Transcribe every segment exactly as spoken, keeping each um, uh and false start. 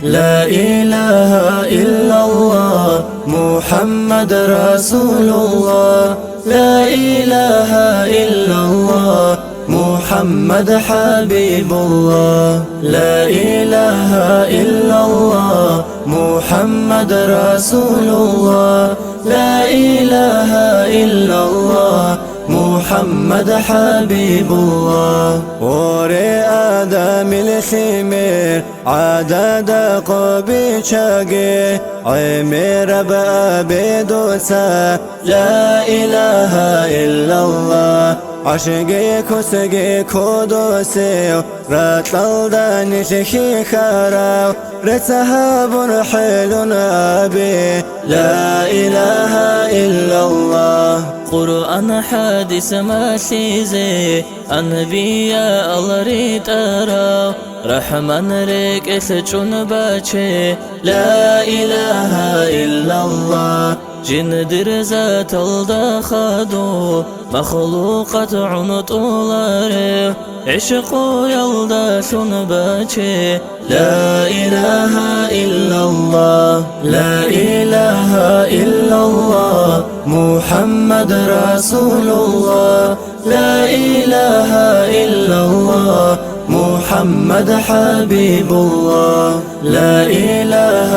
لا إله إلا الله محمد رسول الله. لا إله إلا الله محمد حبيب الله. لا إله إلا الله محمد رسول الله. لا إله إلا الله محمد حبيب الله. غوري آدم الخمير عدد قبيشاقي عمير بأبي دوسا. لا إله إلا الله. عشقي كسقي كدوسي رتلال داني شيخي خارا رتسهاب حيل أبي. لا إله إلا الله. قرآن حديث ما شيزي أنبياء الريتارا رحمن ريك إخجون باتشي. لا إله إلا الله. Жиндир заталда хадур махлукъат гӀунтӀуларев, гӀишкъуялдалъун баче. لا إله إلا الله. لا إله إلا الله محمد رسول الله. لا إله إلا الله محمد حبيب الله. لا إله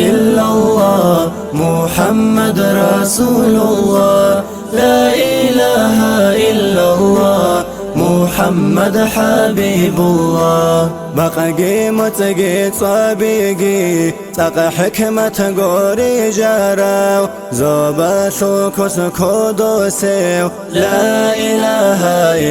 إلا الله محمد رسول الله. لا إله إلا الله محمد حبيب الله. Бакъги муцӀги цӀобиги цӀакъ хӀикмат гури жарав, зобалъул кус кодосев. لا إله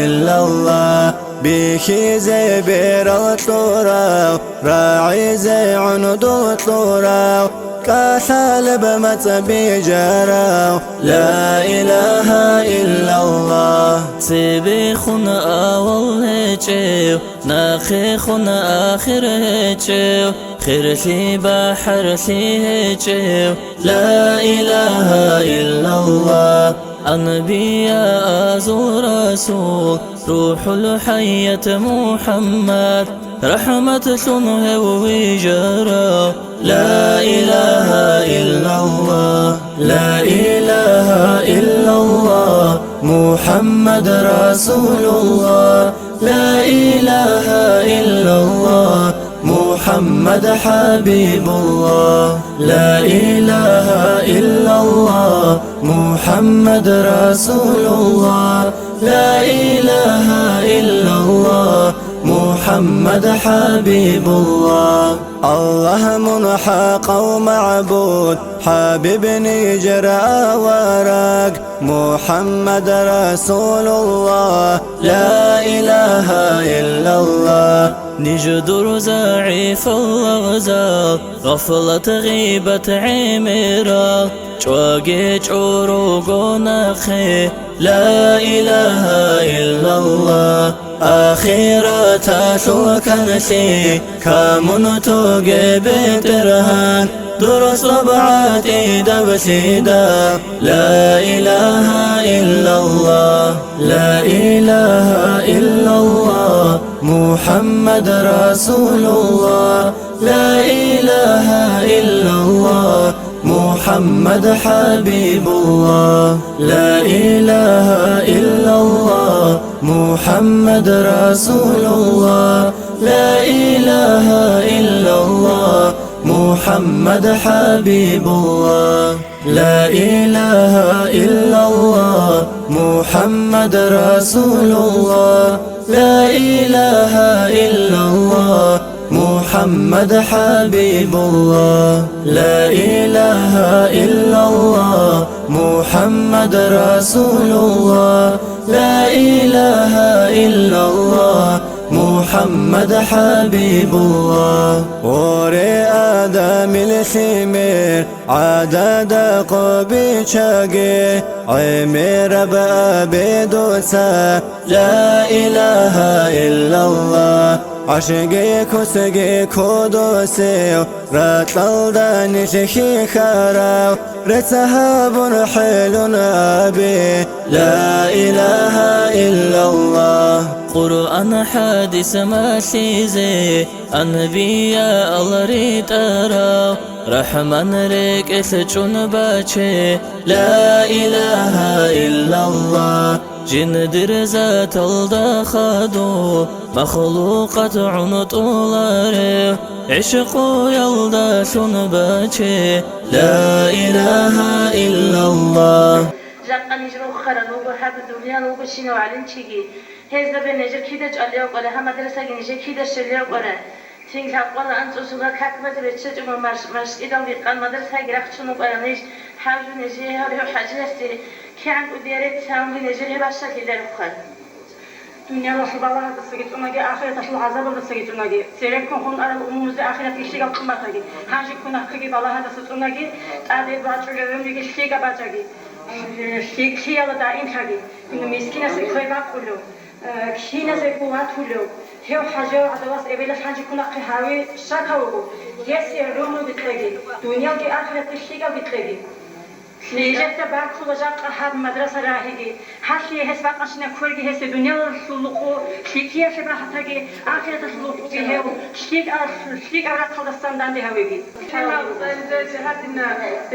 إلا الله. Бихьизе берал кьурав, рагӀизе гӀундул кьурав, кӀалъалеб мацӀ бижарав. لا إله إلا الله. Цебехун авал гьечӀев, нахъехун ахир гьечӀев, хирлъи бахӀарлъи гьечӀев. لا إله إلا الله. Анбияазул расул, рухӀул хӀаят МухӀаммад, рахӀматлъун гьев вижарав. لا إله إلا الله. لا إله إلا الله محمد رسول الله. لا إله إلا الله محمد حبيب الله. لا إله إلا الله محمد رسول الله. لا إله إلا الله محمد حبيب الله. Аллагь мун хӀакъав магӀбуд, хӀабиб нижер авараг, МухӀаммад расулуллагь. لا إله إلا الله. Ниж дур загӀипал лагъзал, гъафлат гъибат гӀемерал, чӀваге чӀуруго нахъе. لا إله إلا الله. Ахираталъул канлъи камун тоге, БетӀергьан, дур цӀоб гӀатӀидаблъидал. لا إله إلا الله. لا إله إلا الله محمد رسول الله. لا إله إلا الله محمد حبيب الله. لا إله إلا الله محمد رسول الله. لا إله إلا الله محمد حبيب الله. لا إله إلا الله محمد رسول الله. لا إله إلا الله محمد حبيب الله. لا إله إلا الله محمد رسول الله. لا إله إلا الله محمد حبيب الله. Гъоре Адамил лъимер гӀадада къо биччаге, гӀемераб абе дуца. لا إله إلا الله. ГӀашиги кусги кодосев, ракьалда нилъ хихьарав, рецц гьабун хӀелун абе. لا إله إلا الله. Къуръан хӀадис малъизе, анбиял ритӀарав, РахӀман рекӀелъ чӀун баче, ла илагьа иллаллагь. Жиндир заталда хадуб, махлукъат гӀунтӀуларев, гӀишкъуялдалъун баче, ла илагьа иллаллагь. Жакъа ниж рухарал руго гьаб дуниял ругощинав гӀалимчиги. Гьезда бен нижер кида чӀвалев вукӀара, гьаб мадрасаги нижер кида щвелев вукӀара? Цин лъабкъоялда анцӀусула как базе беччачӀого марш-, маршкӀидалги къан мадрасаги рахчун вукӀарал ниж, гьаб жо нижее гьав-, гьев хӀажиясде кигӀан кӀудияб рецц гьавунги нижер гьеб бащалъиларухъан. Дуниялалъул балагьаздасаги цӀунаги, ахираталъул гӀазабалдасаги цӀунаги, цереккун хун арал умумузде ахират лъикӀал тӀун батаги, гьанже ккун ахъиги балагьаздаса цӀунаги, тӀаде бачӀулев гӀумруги лъикӀаб бачӀаги, лъикӀлъиялда даимлъаги. Мискинасе квер бакъулев, э, киназего ватулев, гьев хӀажияв гӀадамас эбелалъ гьанже ккун ахъи гьави шака вуго, гьесие гӀумруги кьеги, дуниялги ахиратги лъикӀалги кьеги. Нижеца баркула жакъа гьаб мадраса рагьиги, гьалъие гьес бакӀанщинаб кверги гьесие дуниялалъул рукъу лъикӀлъиялъе бахӀатаги, ахираталъул рукъуги гьев лъикӀал-, лъикӀаб рахъалдасан данде гьавиги. Кинаб цӀализеги гьадина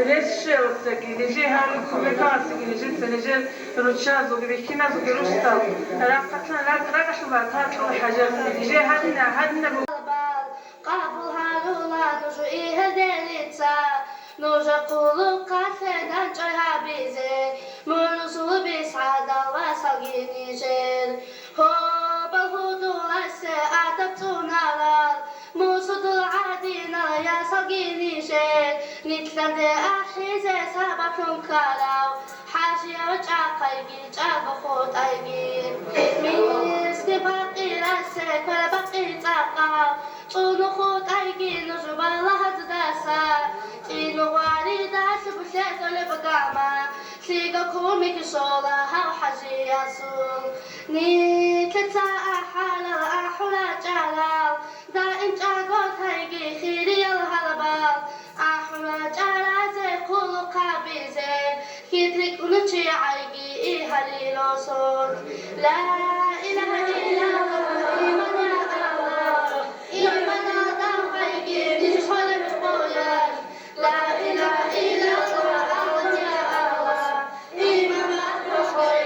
рес щвеялдасаги, нижее гьарун кумекалдасаги нижеца нижер руччабазулги бихьиназулги рушдал, рахъалъан ракӀ-ракӀалъул батаралъул хӀажат. Нижее гьадина, гьадина бу- Къабул гьарула нуж игьелде дица, нужер хъулухъалъе ганчӀой гьабизе, мун русулбис гӀадал васалги нижер. Гьобол гьудуласе адаб цӀунарал, мусудул гӀадинал ясалги нижер, нилъанде ахӀизе сабаблъун ккарав хӀажияв чӀахъайги чӀаго хутӀайги. Мискин-пакъирасе квербакъи цӀакъав, цӀуну хутӀайги нуж балагьаздаса, цӀинугъваридалъуб лъезолеб гама, лъиго кумек щола гьав хӀажиясул. Нилъеца ахӀарал ахӀулачӀарал, даим чӀаготайги хириял гьалабал, ахӀулачӀаразе хъулухъ гьабизе, хитрикӀун чи гӀайги игьалил росулъ. Ла илагьа иллаллагь, иман я Аллагь, иманалда гьайги ниж холеб къоялъ. Ла илагьа иллаллагь, Аллагь я Аллагь, иман батӀа хой.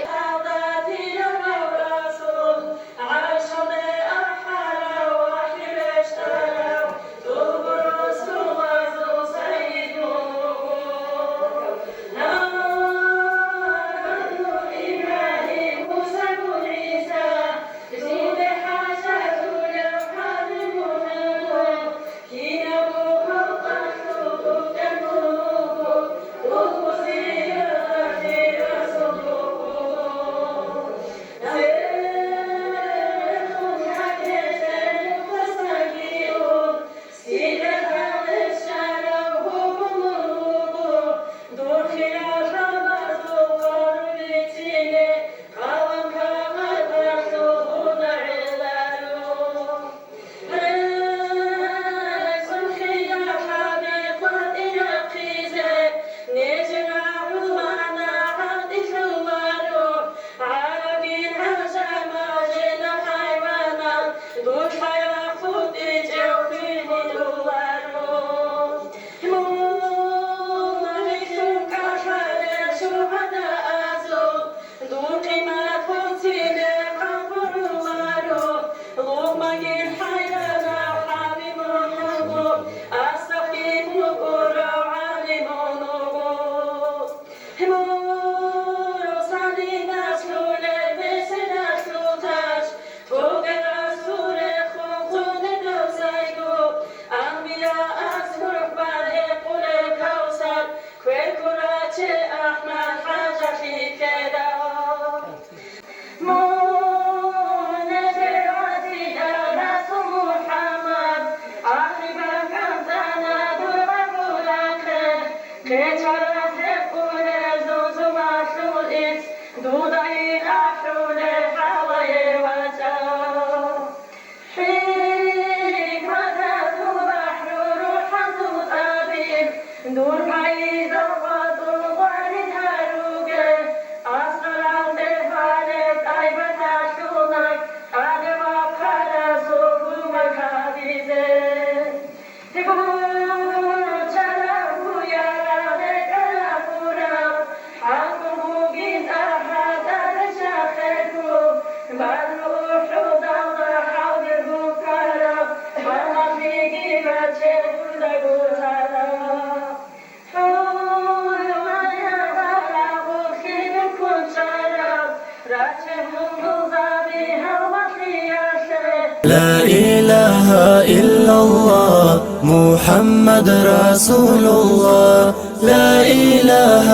Дун къимат буцине къабуруларо, Лукъманги хӀайранав ХӀабиб МухӀаммад, асахъги мукӀурав гӀалимун вуго. Мурсалин наслулеб месеналъул таж, тӀокӀел асул рехун хъунидал сайгу, анбияас рухӀбал гьекъулеб Кавсар, квер ккураче АхӀмад-ХӀажалъи ккела. Мун нижер гӀадида, Расул МухӀаммад, ахирбан кантана дур гъабурахъе, къечарас гьекъулезул зумалъул ис, дуда ахӀулел гьавае вачӀа. ХӀикматалъул бахӀру рухӀалъул тӀабигӀ, дур пайдал къватӀул гъварид гьаруге, асаралде гьале тӀайбаталъул наг, لا إله إلا الله محمد رسول الله. لا إله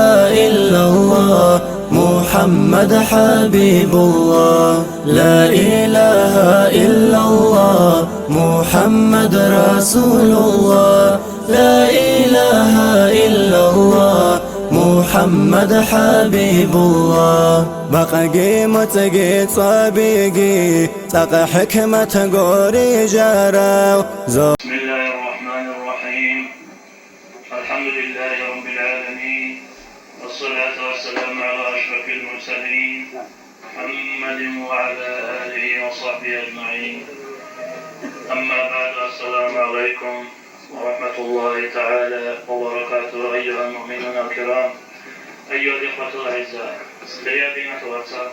إلا الله محمد حبيب الله. لا إله إلا الله محمد رسول الله. لا إله إلا الله محمد حبيب الله. Бакъаги моцӀиги цӀобиги цӀакъ хӀикмат гури жарав. بسم الله الرحمن الرحيم. الحمد لله رب العالمين. والصلاة والسلام على أشرف المرسلين محمد وعلى آله وصحبه أجمعين. أما بعد، السلام عليكم ورحمة الله تعالى وبركاته. أيها المؤمنون الكرام، أيها الإخوة الأعزاء, хириял диналъул вацал,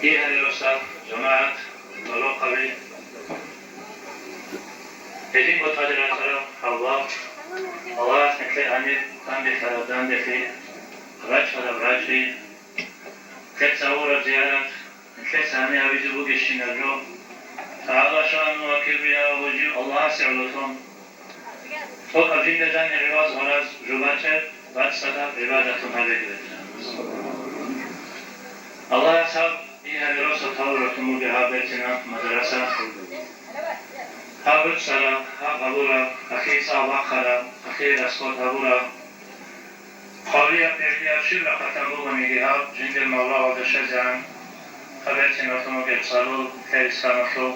дир гьари росаб, жамагӀат, балохъаби, гьединго тӀаде рачӀараб гьалвал, Аллагьас нилъее гьаниб данделъараб данделъи, рачӀараб рачӀи, нилъеца гьабураб зиярат, нилъеца гьаниб гьабизе бугебщинаб жо, ТагӀала шану ва кибрияв гьев жив Аллагьасе гӀоло тун, цо жинда жанир гӀиваз гьараз жо бачӀеб, бацӀцӀадаб гӀибадатун гьабеги. Аллагьас гьаб дир гьари росаб тавуралъун бугеб гьаб берцинаб мадраса, гьаб руцӀцӀараб, гьаб гьабураб, ахир цӀа бахъараб, ахир расход гьабураб, хъвалияб-пегӀлияб щиб рахъалъан бугониги гьаб жиндир мавлагьалда щвезегӀан, гьаб берцинаб тумугеб цӀалул, лъел исламалъул,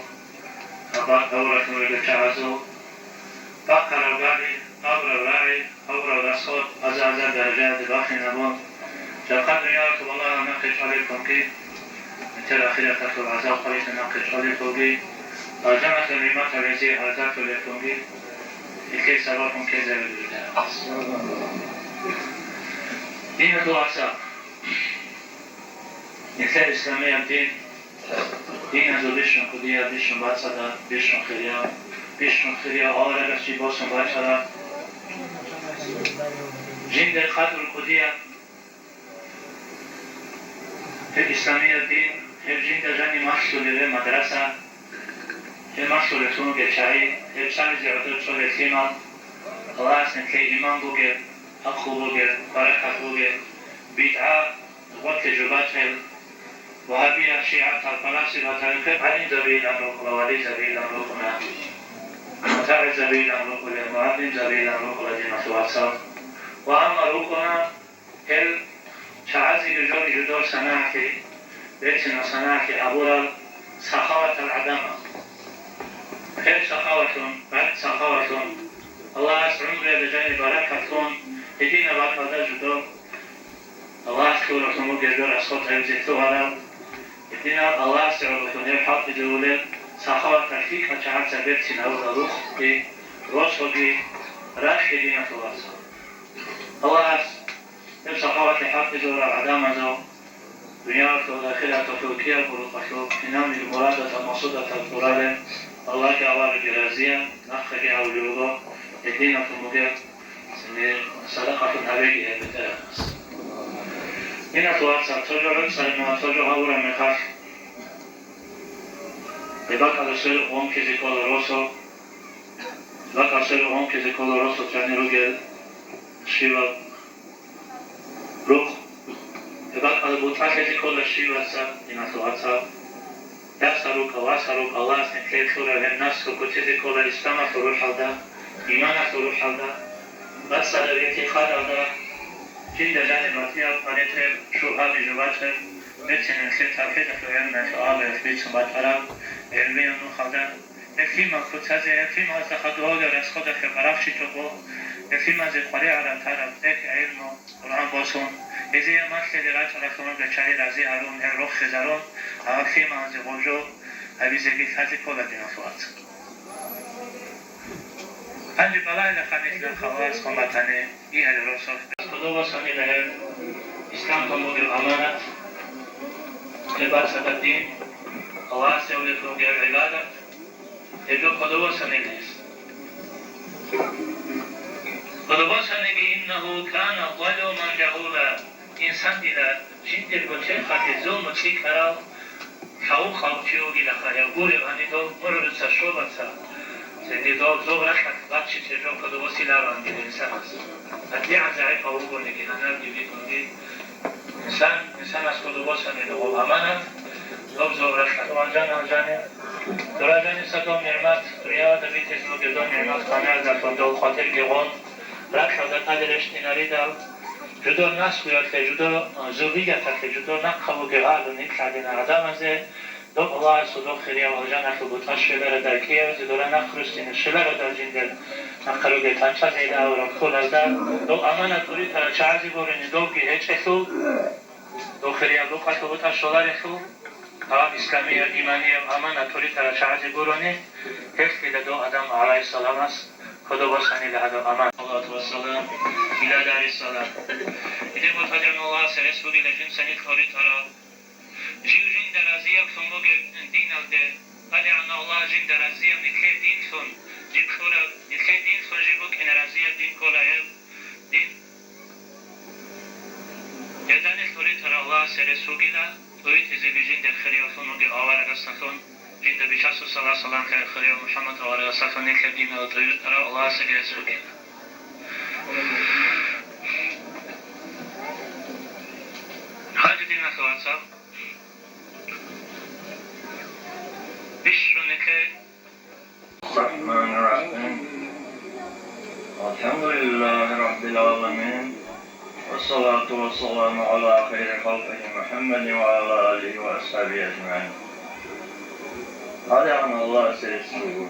гьаб бакӀ гьавуралъун ругел чагӀазул, бахъараб гали, гьабураб рагӀи, гьавураб расход, аза-азар даражаялде бахинабун, жакъа дуниялалъул балагьал нахъе чӀвалеб ккунги, бетӀер ахираталъул гӀазаб-хъвалилъи нахъе чӀвалеб ккунги, алжаналъул нигӀматал гьезие гьарзатулеб ккунги, гьелъие сабаблъун ккезабе дуе. Диналъул вацал, нилъер исламияб дин диназул бищун кӀудияб, бищун бацӀцӀадаб, бищун хирияб, бищун хирияб аварагас чи босун бачӀараб, жиндир къадру кӀудияб. Гьеб исламияб дин, гьеб жинда жаниб малъулеб гьеб мадраса, гьеб малъулеб лъугьунге чагӀи, гьеб цӀализе гӀодор цӀолеб лъимал, Аллагьас нилъее иман бугеб, хӀакъу бугеб, баракат бугеб, бидгӀа, гъорлъе жо бачӀел, вагьабият, шигӀатал, фаласифатал, гӀалимзабийилан рукӀуна, вализабийилан рукӀуна, мутагӀилзабийилан рукӀуна, мугӀалимзабийилан рукӀуна, диналъул вацал. Ва амма рукӀуна гьел чагӀазеги жоги жидер санагӀалъи, берцинаб санагӀалъи гьабурал сахаватал гӀадамал. Гьел сахавалъун, сахавалъун, Аллагьас гӀумруялда жаниб баракат лъун, гьединаб бакӀалда жидер Аллагьас лъугьаралъун ругел жо расход гьабизе лъугьарал, гьединал Аллагьасе гӀололъун гьеб хӀалтӀизарулел сахаватал лъикӀал чагӀаца берцин гьавурал рухъги, росоги, ракьги, диналъул вацал. Аллагьас гьеб сахаваталъе хӀалтӀизарурал гӀадамазул дуниялалъул, ахираталъул кӀиябго рукъалъул кинабниги мурадатал, макъсудатал тӀуралел, Аллагьги аварагги разиян нахъеги гьавулев вуго, гьединалъун бугеб, цинги садакъалъун гьабеги гьеб бетӀергьанас. Диналъул вацал, цо жо гӀуцӀараб мехалъ, цо жо гьабураб мехалъ, гьеб бакӀалда сверухъ гъункизе ккола росо, гьеб бакӀалда сверухъ гъункизе ккола росулъ жанир ругел щибаб рукъ, гьеб бакӀалда бутӀа лъезе ккола щибаб, диналъул вацал. Ясал рукӀа, васал рукӀа, Аллагьас нилъее кьураб гьеб наслу кӀутӀизе ккола исламалъул рухӀалда, иманалъул рухӀалда, бацӀцӀадаб итикъадалда, жинда жаниб батӀияб къваригӀел, шубгьаби жо бачӀел, берцинаб нилъер тавхӀидалъул гӀелмуялъул агьлуялъ бицун бачӀараб гӀелмуял нухалда, гьеб лъимал куцазе, гьеб лъималазда хадуб гьабулеб расходалъе къваригӀел щвечӀого, гьеб лъималазе къваригӀараб тараб тӀехь гӀелму, Къуръан босун, гьезие малъизе рачӀаралъун ругел чагӀи рази гьарун, гьел рохизарун, гьаб лъималазе гъоб жо гьабизеги лъазе ккола, диналъул вацал. Гьанже балагьила ханилъ нахъа Аллагьас хъван батани, игьал росулъ. Кодобасанила гьеб ислам тун бугеб аманат, гьеб бацӀцӀадаб дин, Аллагьасе гьавулелъул гьеб гӀибадат, гьеб жо кодобасанила гьес. Кодобасаниги, иннагьу кана залуман жагьула, инсан дила жиндирго черхалде зулму цӀикӀкӀарав, лъавукъав чи вугилаха гьев, гуреб гьаниб дов мугӀрузца щолаца, цинги дов зоб ракьалъ баччичӀеб жо кодобосилароан дила инсанас. ГьатӀигӀан загӀипав вугониги, гьанарги битӀунги, инсан, инсанас кодобосанила гъоб аманат, доб зоб ракьалъ. Ванжана, ванжани, дура жаниса дов нигӀмат, дуниялалда битӀизе бугеб дов нигӀмат къанагӀалдалъун дов хъватирги гъон, ракьалда тӀаде рещтӀинаридал, жидер наслуялъе, жидер, а, зуррияталъе, жидер нахъа бугеб гьалун гьикъ гьадинал гӀадамазе доб Аллагьасул доб хирияб алжаналъул бутӀа щвеларадал, кӀиявизе дора нахъ руссине щвеларадал жиндир нахъа ругел тӀанчӀазейилан авараг хьулалда, доб аманат тӀуритарал чагӀазе гурони добги гьечӀелъул, доб хирияб рукъалъул бутӀа щоларелъул, гьаб исламияб, иманияб аманат тӀуритарал чагӀазе гурони, гьелъила дов Адам гӀалайгьиссаламас кодобосанила гьадаб аманат. Салату вассалам, иля дариссалам. Гьединго ТӀадегӀанав Аллагьасе рес бугила жинца нилъ тӀуритарал, жив жинда разияблъун бугеб диналде, ТӀадегӀанав Аллагь жинда разияб нилъее динлъун, жиб кьураб нилъее динлъун жиб букӀине разияб дин ккола гьеб дин. Гьелда нилъ тӀуритарав Аллагьасе рес бугила, тӀуритӀизеги жиндир хириявлъун вугев аварагасдалъун, жинда Бичасул салат-салам лъарав хирияв МухӀаммад аварагасдалъун нилъер динал тӀуритӀарав Аллагьасеги рес бугила. Гьанже, диналъул вацал, бищун нилъее الرحمن الرحيم. الحمد لله رب العالمين. والصلاة والسلام على خير خلقه محمد وعلى آله وأصحابه أجمعين. ТӀадегӀанав Аллагьасе рес буго.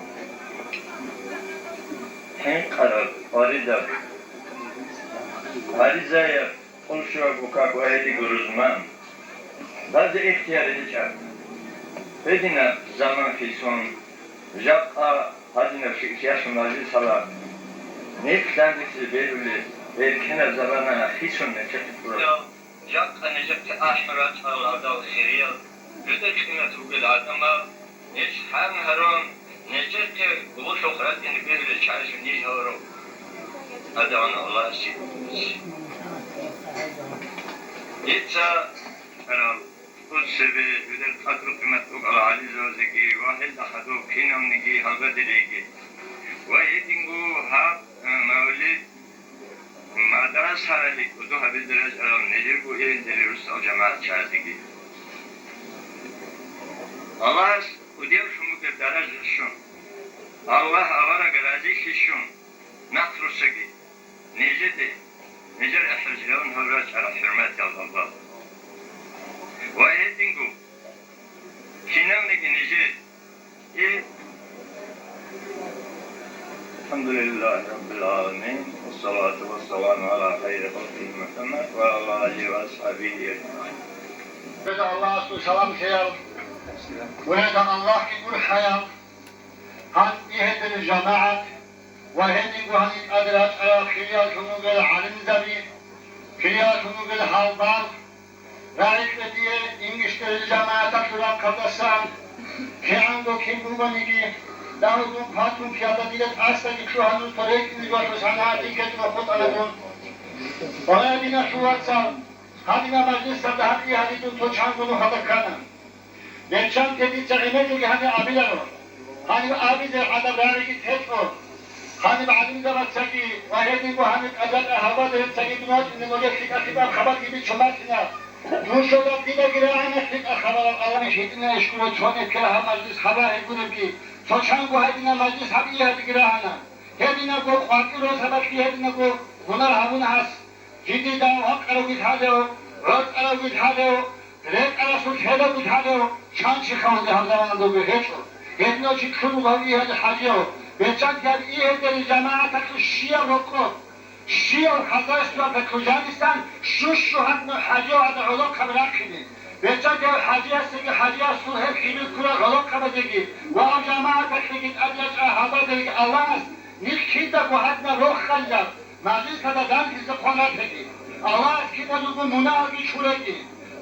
ХӀинкъараб, къваридаб, гьаризаяб, къулщуяб букӀа ва гьедиго рузман. Базе ихтияр гьечӀеб. Гьединаб заман хисун, жакъа гьадинаб шикӀлъиялъул мажлисалда нилъ лъандизе белулел эркенаб замана хисун нилъехъе ккураб. Жакъа нижехъе ахӀун рачӀарал гьадал хириял, жидер къимат бугел гӀадамал, ниж гьарун-гьарун, нижехъе гугьулъухъ ратӀине бегьулел чагӀи жиндие гьавураб. ТӀадегӀанав Аллагьасе. Дица арал, цебе жидер къадру-къимат букӀарал гӀалимзабазеги ва гьелда хадуб кинавниги гьалбадериги. Ва гьединго гьаб, э, мавлид Мадрасаялъе кӀудо гьабизе рачӀарал нижерго эбелалъул росдал жамагӀатчагӀазеги. Аллагьас кӀудияблъун бугеб даража щун, Аллагь авараг разилъи щун, нахъруссаги, нижеде, нижер ахӀи-жиралъун гьабурал чӀарал хӀурматиял гьалбал. Ва гьединго кинавниги нижер الحمد لله رب العالمين، والصلاة والسلام على خير خلقه محمد وعلى آله وأصحابه أجمعين. Аллагьасул салам-хириял, гьединго Аллагьги гурхӀаял, гьаниб гьединал жамагӀат ва гьединго гьаниб тӀаде рачӀарал хириялъун ругел гӀалимзаби, хириялъун ругел гьалбал, рагӀи кье дие ингишдерил жамагӀаталъул рахъалдасан, кигӀанго кин бугониги, дагьудун хъватун киялда дида тӀасаги лъугьанун цо рекӀкӀине жо лъусана гьатӀи ккечӀого хутӀана дун. Ва гьединалъул вацал, гьадинаб мажлисалда гьаб-, гьабидун цо чанго нухалда ккана. Бечанте дица гӀемералги гьаниб абиларо. Гьаниб абизе гӀадаб рагӀиги течӀо. Гьаниб гӀалимзабацаги ва гьединго гьаниб къазакъа гьабазе гьецаги дун вачӀине лъикӀаб-лъикӀаб хабарги бичун бачӀина. Душода дидаги рагӀана лъикӀаб хабарал къаламиш гьитӀина ишкула цони ккела гьаб мажлис хабар гьеб гуребги. Цо чанго гьадинаб мажлис гьаб-, гьабиги рагӀана. Гьединабго къватӀир росабалъги гьединабго гьунар гьабуна гьас. Жиндир дагьав гьакъарав вилълъанев, гӀорцӀарав вилълъанев, рекӀаралъул лъелев вилълъанев, чан чи хавалде гьаб заманалдаго гьечӀо. Гьединав чи ккун вуго гьав Игьедил ХӀажияв. Бечанте гьаб Игьедил жамагӀаталъул щиял рокъоб, щиял хозяйствоялъул жанисан щущу гьадинав ХӀажияв гьадал гӀолохъаби рахъине. Бечанте гьав ХӀажиясеги, ХӀажиясул гьеб хибил ккурал гӀолохъабазеги ва гьав жамагӀаталъеги тӀаде рачӀарал гьалбадериги Аллагьас Нилъ кидаго гьадинаб рохалилаб мажлисалда данделъизе хъван ратеги, Аллагьас киназулго мунагьалги чуреги,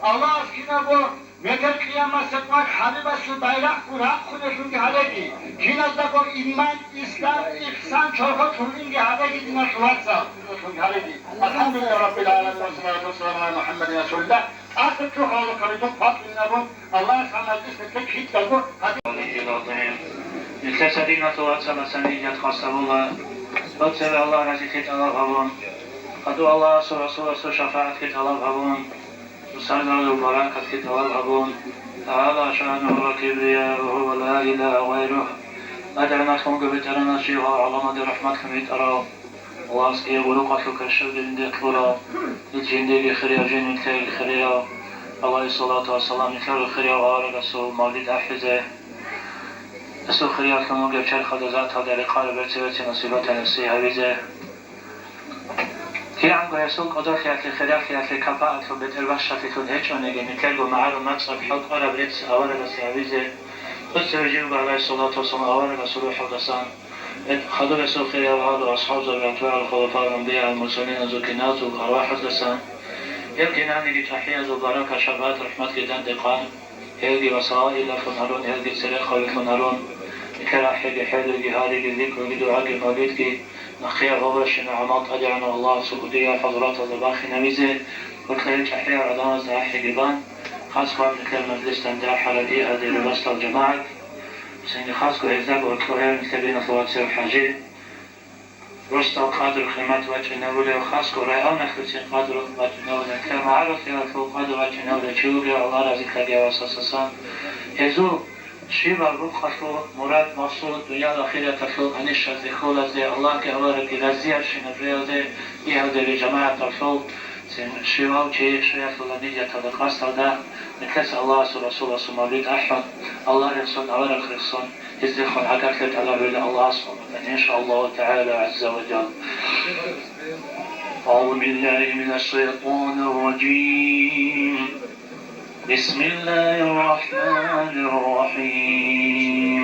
Аллагьас кинабго метер къиямасеб къват хӀабибасул байрахъ рахъунелъунги гьареги, киназдаго иман, ислам, ихсан чорхолъунги гьареги, диналъул вацал, гьареги. АлхӀамдулиллагьи раббил гӀаламин, вассалату вассаламу гӀала МухӀаммадин расулиллагь. Ахир чухъалда хъалидун хъвакъинабун, Аллагьас гьаб мажлисалъе кидаго гьадин. Нилъеца, диналъул вацал, цониги хас гьабула, цебе Аллагь разилъи тӀалаб гьабун, хадув Аллагьасул Расуласул шафагӀатги тӀалаб гьабун, сардал баракатги тӀалаб гьабун, تعالى شأنه وكبرياؤه ولا إله غيره. ТӀадегӀанав бетӀергьанас жив гьав гӀаламалде рахӀматлъун витӀарав, Аллагьасги гъурукъалъул кверщел жинде кьурав, жиндиеги хирияв, жиндиеги хирияв, гӀалайгьиссалату вассалам, нилъеего хирияв аварагасул мавлид ахӀизе, гьесул хириялъун вугев черхалда, заталда рекъараб берцин-берцин мусибатал ясигь гьавизе. КигӀанго гьесул кӀодолъиялъе, хиралъиялъе, капаалъул бетӀер бащалъилъун гьечӀониги, нилъерго магӀарул мацӀалъ хӀалкӀвараб рецц аварагасе гьавизе, цо-цо живго гӀалайгьиссалату вассалам аварагасул рухӀалдасан, хадуб гьесул хириял гьалу асхӀабзаби, атбагӀул хулафаил анбиял мурсалиназул киназул арвахӀаздасан, гьел кинаниги чӀахӀиязул баракат, шапагӀат, рахӀматги данде къан, гьелги васаилалъун гьарун, гьелги церехъабилъун гьарун, нилъер ахӀиги, хӀелиги, гьариги, зикруги, дугӀаги, мавлидги, нахъеял гъобращина гӀамал ТӀадегӀанав Аллагьасул кӀудиял хӀазраталда бахинавизе, гьоркье чӀахӀиял гӀадамазда ахӀиги бан, хас бан нилъер мажлисда дандахӀараб гьадинаб росдал жамагӀат, цинги хасго гьезда гьоркьоб гьев нилъер диналъул вацав ХӀажи, росдал къадру-къимат бачӀинавулев, хасго районалъуцин къадру бачӀинавулев, нилъер магӀарулъиялъул къадру бачӀинавулев чи вугев, Аллагь разилъаги гьав васасасан. Гьезул щибаб рукъалъул мурад-максуд дуниял ахираталъул гьанишазде хьулазде, Аллагьги аварагги разиябщинаб жоялде, гьадинаб жамагӀаталъул цин щивав чи щвеялъула нияталда, къасдалда, нилъеца Аллагьасул Расуласул мавлид ахӀун, Аллагь рехсон, авараг рехсон, гьездехун гӀагарлъи тӀалабила Аллагьас гьабуна, иншааллагьу тагӀала, гӀазза ва жалла. أعوذ بالله من الشيطان الرجيم. بسم الله الرحمن الرحيم.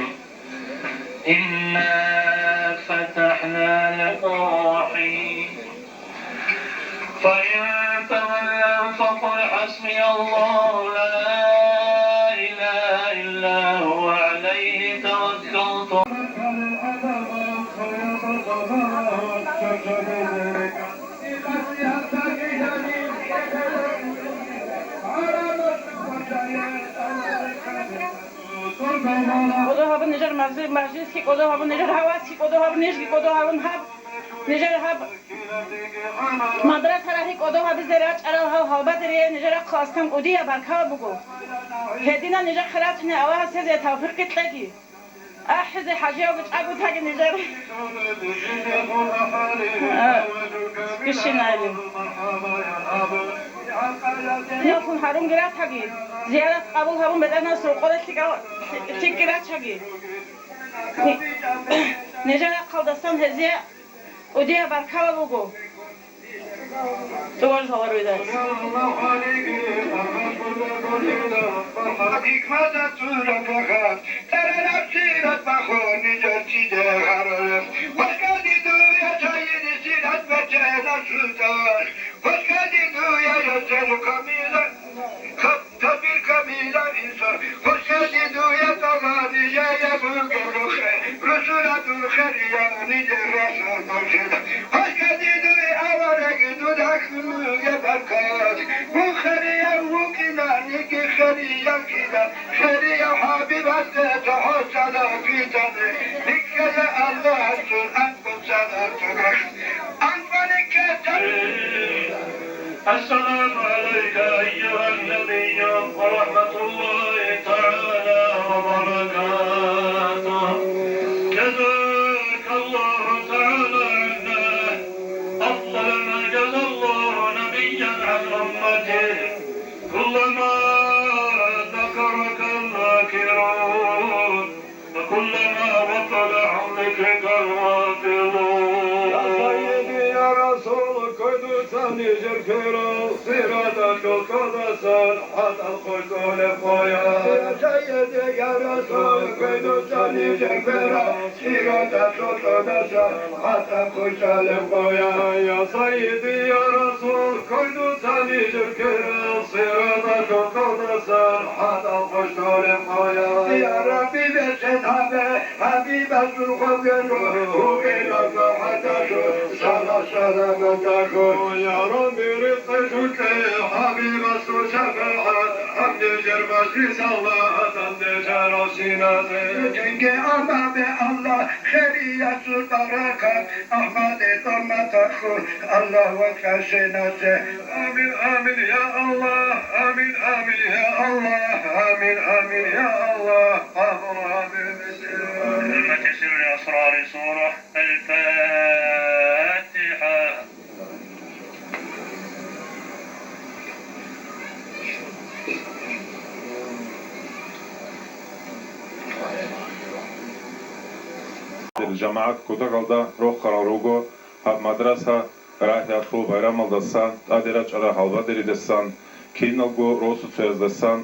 إنا فتحنا لك فتحا. فإن تولوا فقل حسبي الله لا إله إلا هو عليه توكلت. КӀодо гьабун нижер мажлисги, кӀодо гьабун нижер гьавасги, кӀодо гьабун нижги, кӀодо гьабун гьаб, нижер гьаб мадраса рагьи кӀодо гьабизе рачӀарал гьал гьалбадере нижер рахъалъ аскӀан кӀудияб баркала буго. Гьединал нижехъе рачӀине Аллагьас гьезие тавфикъги кьеги. АхӀизе хӀажиявго чӀаго таги нижер. А, бищинайилин. Диналъун гьарунги ратаги, зиярат къабул гьабун, БетӀергьанас рокъоре лъикӀал-, лъикӀги рачаги. Нижер рахъалдасан гьезие кӀудияб баркала буго. ТӀувар гьавар видас. Хвезе дуе тӀалани жая бугебухъе, русула дун хириял нилер расул дурхъила. Хвезе дуе авараг дуда хьулуе баркат. Мун хирияв вукӀинаниги хирияв кида, хирияв хӀабибасде цохӀо салам бицани. Ликкея Аллагьасул анкӀ السلام عليك أيها النبي ورحمة الله تعالى وبركاته. جزاك الله تعالى عنا أفضل ما جزى الله نبيا عن أمته. كلما ذكرك الذاكرون وكلما غفل عن ذكرك الغافلون. يا سيدي يا رسول كل Дуца нижер кверал, сираталъул кьодасан, хӀатӀал хъуй цӀолеб къоя. Я Сайиди, я Расул, квей дуца нижер кверал, сираталъул кьодасан, хӀатӀал хъуй цӀолеб къоя. Я Сайиди, я Расул, квей дуца нижер кверал, сираталъул кьодасан, хӀатӀал хъуй цӀолеб къоя. Я Рабби, бечед гьабе, ХӀабибасул хвезаро, гьугьел рахъа хӀатӀалъу, сала-сала батахъу. Я Рабби, рикъе лъугье ХӀабибасул шапагӀат, гьаб нижер мажлисалда гьадан дечаралщиназе. Цинги амма бе Аллагь, хирияталъул баракат, АхӀмадил умматалъул Аллагь вокьарщиназе. Амин, амин, я Аллагь, амин, амин, я Аллагь, амин, амин, я Аллагь, къабул гьабе. حرمة سر أسرار سورة الفاتحة. ЖамагӀат кутакалда рохарал руго гьаб мадраса. Рагьиялъул байрамалдасан, тӀаде рачӀарал гьалбадеридасан, киналго росуцояздасан,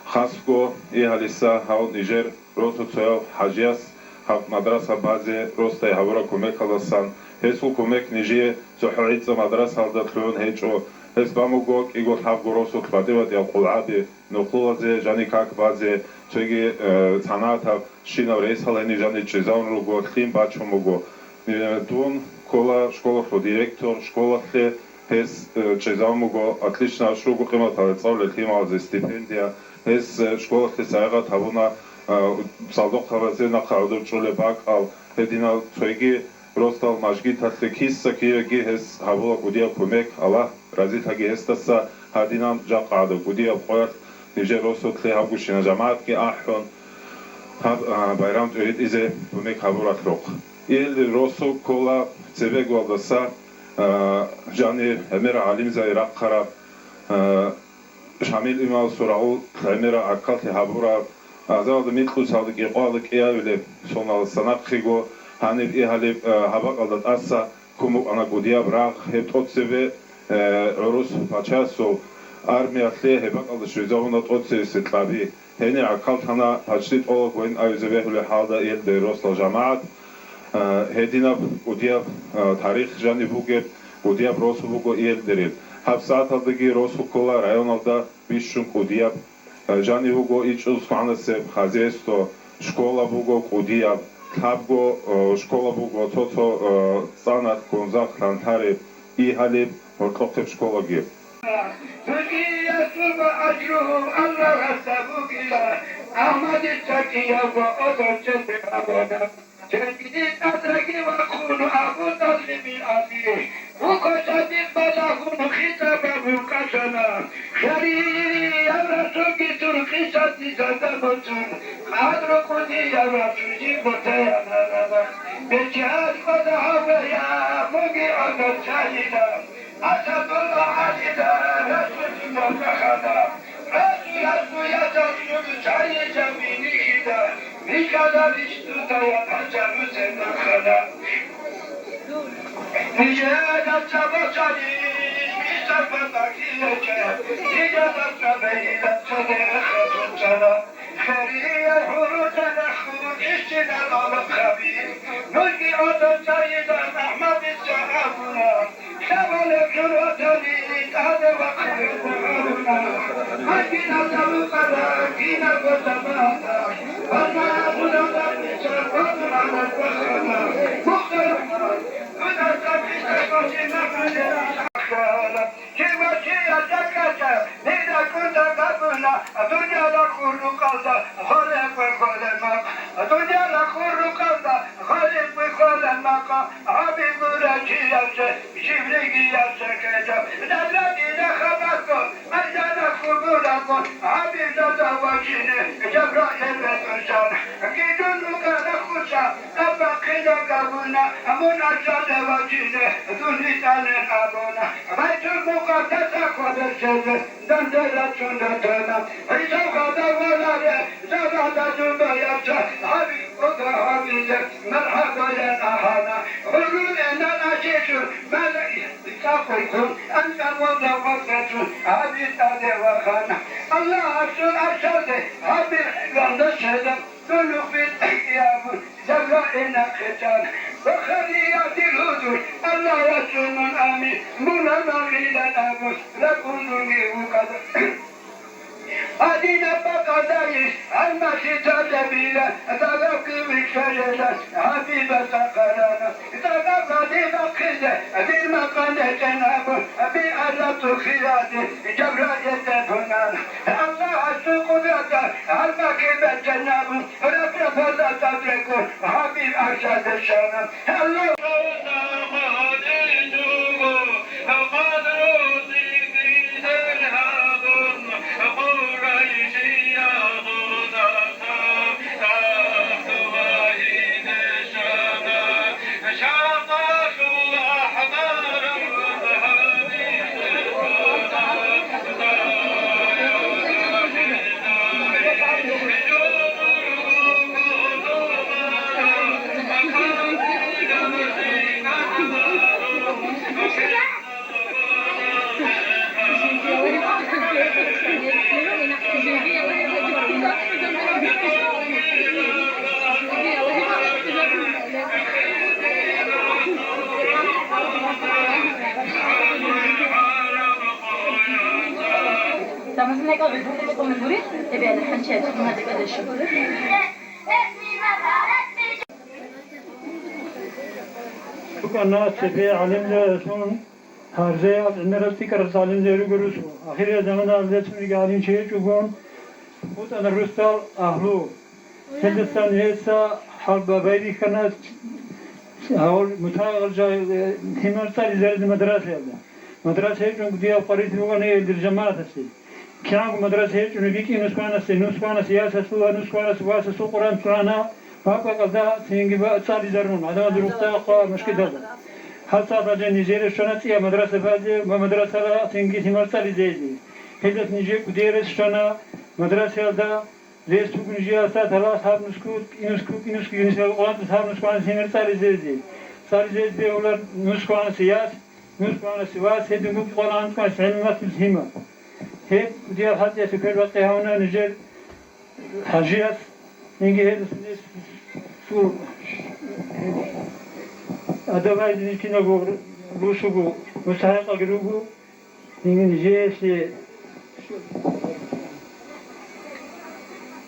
хасго Игьалиса гьав нижер росуцояв ХӀажияс гьаб мадраса базе росдай гьабураб кумекалдасан, гьесул кумек нижее цохӀо гӀицӀа мадрасалда лъугӀун гьечӀо, гьес бан буго кӀиго-лъабго росулъ батӀи-батӀиял къулгӀаби, нухлулазе жаниб как базе, цоги, э, санагӀатаб щинаб рейсалда гьениб жаниб чӀезавун руго, лъим бачун буго. Э, дун ккола школалъул директор, школалъе гьес, э, чӀезавун буго, отлично, щуго къиматалда цӀалулел лъималазе стипендия, гьес, э, школалъе сайигъат гьабуна, э, цӀалдохъабазе нахъа гӀодор чӀолеб бакӀал, гьединал цоги росдал мажгиталъе киса-киреги гьес гьабула кӀудияб кумек, Аллагь разилъаги гьесдаса, гьадинан жакъа гӀадаб кӀудияб къоялъ нижер росулъе гьабгощинаб жамагӀатги ахӀун, гьаб, а, байрам тӀеритӀизе кумек гьабуралъухъ. Ил росу ккола цебегуялдаса, а, жанир гӀемерал гӀалимзаби рахъараб, а, Шамил имамасул рагъул гӀемерал гӀахьаллъи гьабураб, азаралда микьусалда кӀикъоялда кӀиабилеб соналдаса нахъего, гьаниб Игьалиб, а, гьаб бакӀалда тӀаса ккун букӀана кӀудияб рагъ, гьеб тӀоцебе, э, гӀурус пачасул армиялъе гьеб бакӀалда щвезавуна тӀоцебесеб кьаби. Гьенир гӀахьаллъана, почти тӀолабго гьен абизе бегьулеб хӀалда, ил дой росдал жамагӀат, э, гьединаб кӀудияб, э, тарих жаниб бугеб, кӀудияб росу буго иелдерил. ГьабсагӀаталдаги росу ккола районалда бищун кӀудияб, э, жаниб буго ичӀоз хъванасеб хозяйство, школа буго кӀудияб, лъабго, э, школа буго, цо-цо, э, цӀаналъ, Гунзахъ, Лъанлъареб, Игьалиб, гьоркьохъеб школаги. Цогиясул ажру Аллагьасда бугила, АхӀмадица кӀиявго одорчӀезе абуна. Цинги тӀадраги вахъун Абу ТӀалибил аби, букӀа цадихъ балагьун хитӀаб гьабун кӀалъана. Хирияб Расулги цур къисатица замуцун, къадру кӀудияб Расул жиб бутаянарана. Бечедав кӀода гьавая, мунги гӀодор чайила. Асадулла гьалида Расулида кахана. Расул, Расул, я Расул, чайила минихида. Микада рищтутая пачалуцен нахана. Нижеда чабачарищ, киса батахияча, нижеда чабейила чабеха чучара. Хириял гӀурусазул рахъун ишчинаб гӀалахъаби, нужги гӀодор чайилан АхӀмадица абуна. Лъабалеб гӀурбатани тӀаде вахъине гьаруна. Мадиналда рукъарал киналго жамагӀаталъ, ванна гӀураб бакӀничал гьабун гьарал вахана. Мухтар, дуда цӀакъ хӀисабалъе нахъе ахара. Кивачиял жакъача, нила кӀунтӀа габуна, дунияла хуррукъалда гъорекъе холемакъ, дунияла хуррукъалда гъорекъе холемакъ, гьабигура чиясе, жибригиясе ккечӀо, дагьра дила хабарго, айзана хубурабго, гьабизаза вачине, Жабраил ветӀусан, гидун рукъа рахуса, Абахъила габуна, мун Аллагьда вачизе, дун витӀанин абуна. Байтул-Мукъаддасалъ хабар лъезе, данде рачун ратана. ГӀиса хадав валаре, завада зубаябца, гьари кӀода гьавизе, мархӀабаян ахӀана. ГӀурул гӀенан ажизул, мала-, Тахъуйккун анкъабазда вацӀцӀун гьаби тӀаде вахана. Аллагьасул аршалде гьаби гьанже щвела, дулухъ битӀияб Жабраил нахъе чӀана. Бухарияде руго, Аллагьасул мун амин, мун амин абун, ракӀун дуниялалда. Гьадинаб бакӀалдайищ гьалмагълъи тӀадабила, дагьабги вихьарила, гьабиба сахарана. Дагьаб гьадин бахъизе, дир макъам гьечӀин абун, би Аллагь тухияде Жабраил тӀад бунана. Аллагьасул къудраталда гьалмагълъи бечӀин абун, раб-рабазда тӀад рекӀун, гьабиб аршалде щвана. Аллагь Цебе гӀалимзабазул гьарзаяб гӀемерал цӀикӀкӀарал гӀалимзаби руго росу. Ахириял заманаялда цониги гӀалимчи гьечӀогун, букӀана росдал агьлу. Гьелдасан гьес хӀалбабай бихьана, гьав мутагӀал жал-, гьимал цӀализаризе мадрасаялда. Мадраса гьечӀого дияб къварилъи букӀана гьел дир жамагӀатасе. КигӀанго мадраса гьечӀони бикӀи нусгонасе, нусгонасе ясалъула, нусгонасе васасул Къуръан лъугӀана, бакъ-бакъалда цинги ба-, цӀализарун, гӀадамазда рухъ хъван мужгиталда. ГьабсагӀат нижер щвана цӀияб мадраса базе ва мадрасала цинги лъимал цӀализе гьезие. Гьелдаса нижер кӀудияб рес щвана мадрасаялда, рес буго нижер гьабсагӀат гьалас гьаб нусгу, кӀинусгу, кӀинусгу, кӀинусгу, Къуръан гьаб нусгонасе лъимал цӀализе гьезие. ЦӀализе гьезие бегьула нусгонасе яс, нусгонасе вас, гьединго къвалан анцӀгонасе гӀелму-масъулат лъимал. Гьеб кӀудияб хӀалтӀиялъе квербакъи гьавуна нижер ХӀажияс, инги гьединлъидал цо адаб гьайзе ниж киналго росуго мустахӀикъалги руго, инги нижеялъе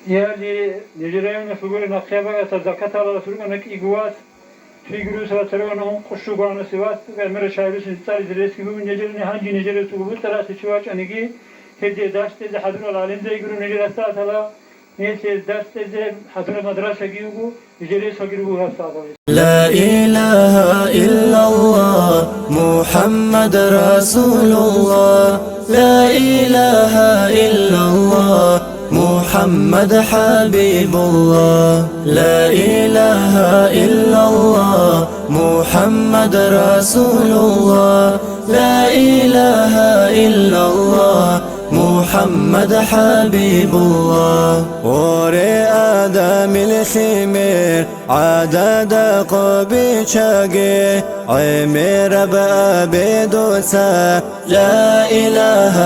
яли нижер районалъул гурел нахъе багӀатал закат гьалалас рукӀана кӀиго вас, Фигурусала цереван ункъо щуго гьанасе вас, гӀемерал шагьарилъин цӀализе ресги бугин нижерни, гьанже нижерасул бутӀа расе чи вачӀаниги, гьезие дарс кьезе хӀадурал гӀалимзаги руго нижер гьабсагӀатала, гьелъие дарс кьезе хӀадураб мадрасаги буго, нижер ресалги руго гьабсагӀатала. لا إله إلا الله محمد رسول الله. لا إله إلا الله محمد حبيب الله. لا إله إلا الله محمد رسول الله. لا إله إلا الله محمد حبيب الله. Оре Адамил лъимер гӀадада къо биччаге, гӀемераб абе дуца لا إله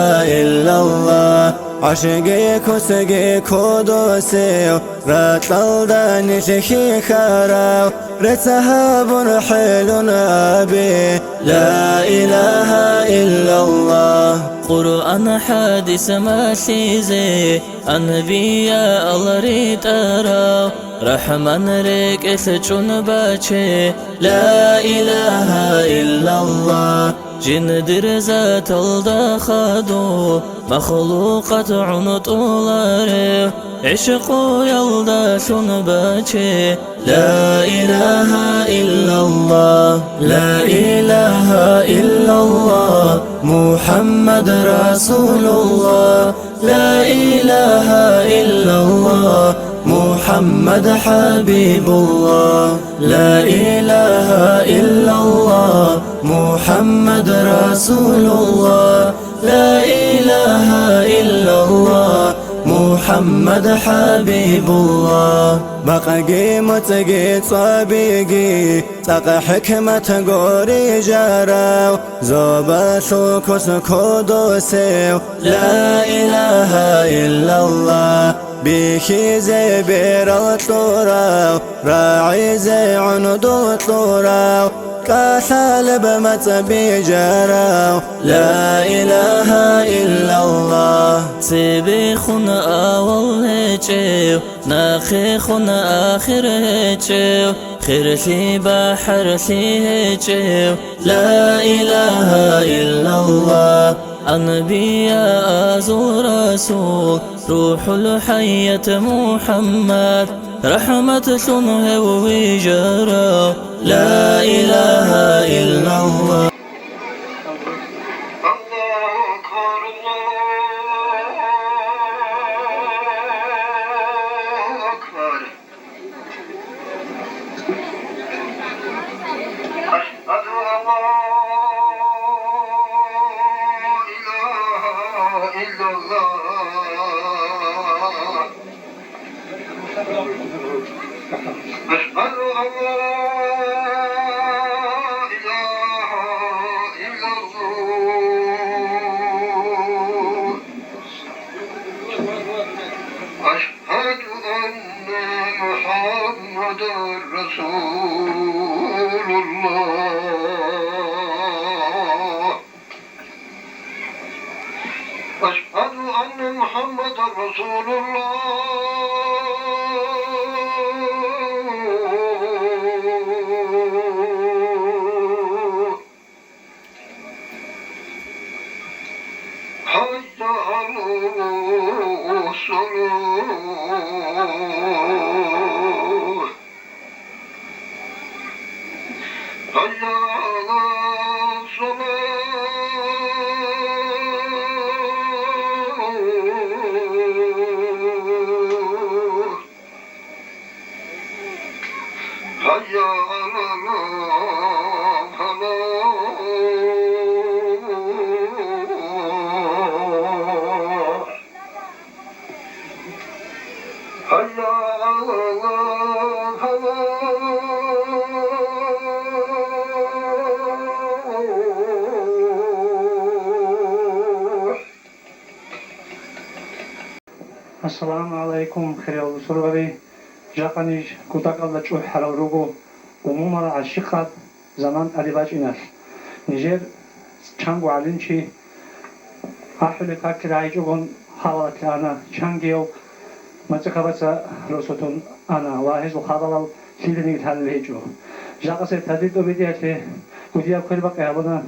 إلا الله. ГӀашиги куцги кодосев, ракьалда нилъ хьихьарав, рецц гьабун хӀелун абе, لا إله إلا الله. Къуръан хӀадис малъизе, анбиял ритӀарав, РахӀман рекӀелъ чӀун баче, لا إله إلا الله. Жиндир заталда хадув, махлукъат гӀунтӀуларев, гӀишкъуялдалъун баче, لا إله إلا الله. لا إله إلا الله محمد رسول الله. لا إله إلا الله محمد حبيب الله. لا إله إلا الله محمد رسول الله. لا إله إلا الله محمد حبيب الله. Бакъги моцӀги цӀобиги, цӀакъ хӀикмат гури жарав, зобалъул кос кодосев, ла илагьа иллаллагь, бихьизе берал кьурав, рагӀизе гӀундул кьурав, кӀалъалеб мацӀ бижарав, ла илагьа иллаллагь. Цебехун авал гьечӀев, нахъехун ахир гьечӀев, хирлъи бахӀарли гьечӀев, ла илагьа иллаллагь. Анбияазул расул, рухӀул хӀаят МухӀаммад, рахӀматлъун гьев вижарав, ла илагьа иллаллагь. Аллагьу акбар, Аллагьу акбар. أشهد أن لا إله إلا الله. أشهد أن لا إله إلا الله. أشهد أن محمدا رسول الله. أشهد أن محمدا رسول الله. حي على الصلاة. حي على الصلاة. حي على الفلاح. حي على الفلاح. Ассаламу гӀалайкум, хириял бусурбаби! Жакъа ниж кутакалда чӀухӀарал руго умумал гӀащикъаб заман тӀаде бачӀиналъ. Нижер чанго гӀалимчи ахӀулеб какил гьайчӀогон хабалалъе ана, чангияв мацӀихъабаца росулъун ана ва гьезул хабалал лъиланиги лъалел гьечӀо. Жакъасеб тадбир тӀобитӀиялъе кӀудияб квербакъи гьабуна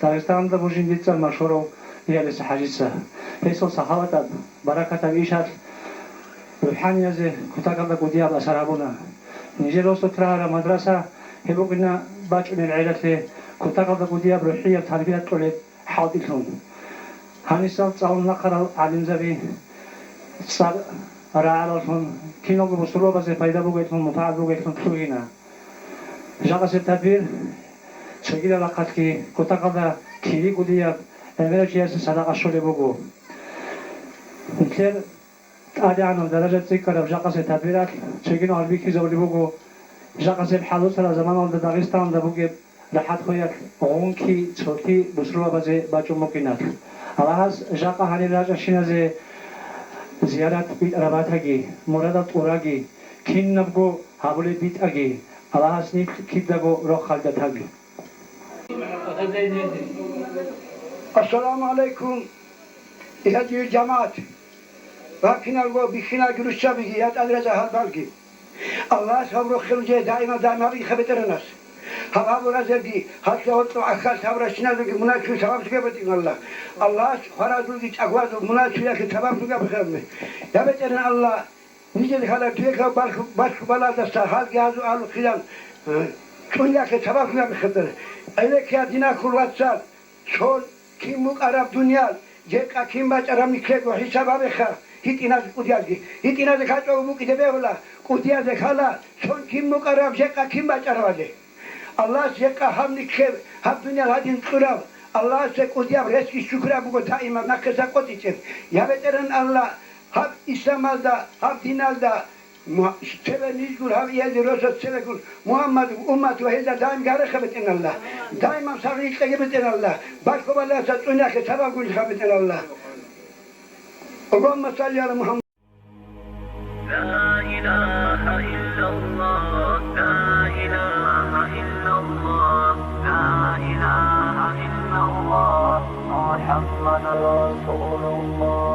Дагъистаналда бужин дицӀан машгьурав Иялиса ХӀажица. Гьесул сахаватаб, баракатаб ишалъ рухӀаниязде кутакалда кӀудияб асар гьабуна. Нижер росулъ рагьараб мадраса гьеб букӀина бачӀунел гӀелалъе кутакалда кӀудияб рухӀияб тарбият кьолеб хӀалтӀилъун. Гьанисал цӀалун нахъарал гӀалимзаби цӀар рагӀараллъун киналго бусурбабазе пайда бугеллъун, мунпагӀат бугеллъун лъугьина. Жакъасеб тадбир цогидал рахъалъги кутакалда кири кӀудияб гӀемерав чиясе садакъа щолеб буго. Нилъер ТӀадегӀанаб даража цӀикӀкӀараб жакъасеб тадбиралъ цогидал бихьизабулеб буго, жакъасеб хӀалуцараб заманалда Дагъистаналда бугеб рахӀат-хвеялъ гъунки, цолъи бусурбабазе бачӀун букӀиналъ. Аллагьас жакъа гьанир рачӀарщиназе зиярат битӀараб батаги, мурадал тӀураги, кинабго гьабулеб битӀаги, Аллагьас нилъ кидаго рохалда таги. Ассаламу гӀалайкум. Я дир жамагӀат, ва киналго бихьинал гурущабиги, я тӀадраза гьарбалги. Аллагьас гьаб рохел жей даимал даимал гьабиги, БетӀергьанас. Гьаб гьабуразеги, гьалъа гьоркьоб гӀахьаллъи гьабуращиназулги мунагьал сабаблъун бугеб, БетӀергьан Аллагь. Аллагьас хваразулги чӀагоязул мунагьал чияхъе сабаблъун бугеб. Я БетӀергьан Аллагь, нижер хала дуе балъу-, балъу балаздаса гьалги гьазул алухъилан, э, чӀунияхъе сабаблъун бугеб. Элеккиа динахул вацал, Цо кин букӀараб дуниял, жекъа кин бачӀараб никлего хӀисаб гьабеха, гьитӀиназе кӀудиязги. ГьитӀиназе качӀого букӀине бегьула, кӀудиязе хала, цо кин букӀараб, жекъа кин бачӀарабали. Аллагьас жекъа гьаб никле, гьаб дуниял гьадин кьураб, Аллагьасе кӀудияб рецц-шукру буго даимаб нахъеса къотӀичӀеб. Я БетӀергьан Аллагь, гьаб исламалда, гьаб диналда, Му-, цебе нижгур гьав иялде росас цебегун Мухьаммад уммат ва гьелда даим гарахъа бетӀеналла, даиман сагъи кьеги бетӀеналла, балъго баласа цӀунахъе сабабгун ха бетӀеналла. Аллагьумма салли гӀала Мухьаммад. لا إله إلا الله، لا إله إلا الله، لا إله إلا الله، محمد رسول الله.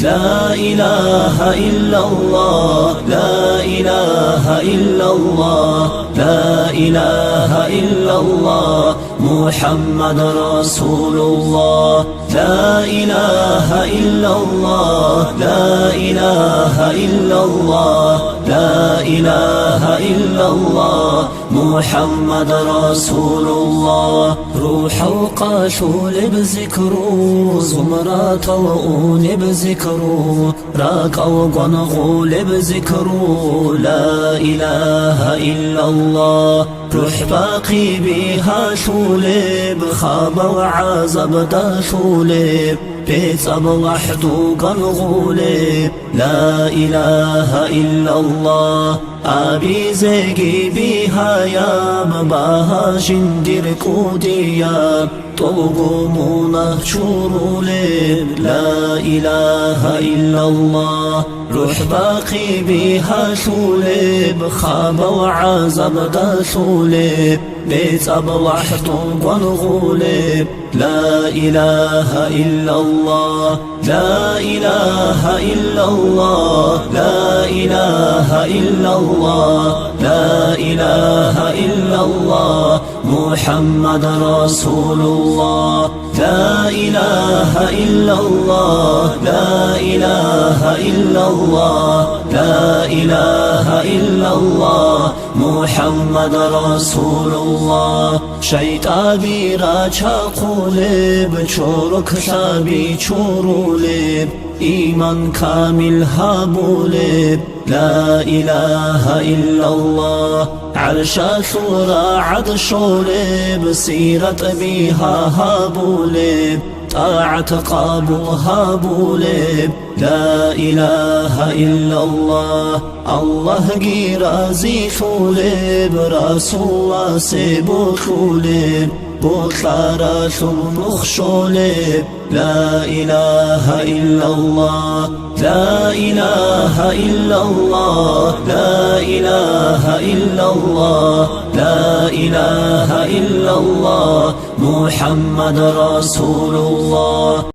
لا إله إلا الله، لا إله إلا الله، لا إله إلا الله، محمد رسول الله. لا إله إلا الله، لا إله إلا الله، لا إله إلا الله، محمد رسول الله. РухӀал къалъулеб зикру, зумратал унеб зикру, ракӀал гвангъулеб зикру, لا إله إلا الله. РухӀ бахъи бигьалъулеб, хабал гӀазаб далъулеб, бецӀаб лахӀду гвангъулеб, لا إله إلا الله. Абизеги бигьаяб багьа жиндир кӀудияб, тӀолго мунагь чурулеб, لا إله إلا الله. РухӀ бахъи бигьалъулеб, хабал гӀазаб далъулеб, бецӀаб лахӀду гвангъулеб, لا إله إلا الله، لا إله إلا الله، لا إله إلا الله، لا إله إلا الله، محمد رسول الله. لا إله إلا الله، لا إله إلا الله، لا إله إلا الله، محمد رسول الله. ШайтӀаби рачахъулеб, чорок лъаби чурулеб, иман камил гьабулеб, لا إله إلا الله. ГӀаршалъул рагӀад щолеб, сиратӀ бигьа гьабулеб, тӀагӀат къабул гьабулеб, لا إله إلا الله. Аллагьги разилъулеб, Расуласе бокьулеб, бокьаралъул нух щолеб, لا إله إلا الله، لا إله إلا الله، لا إله إلا الله، لا إله إلا الله، محمد رسول الله.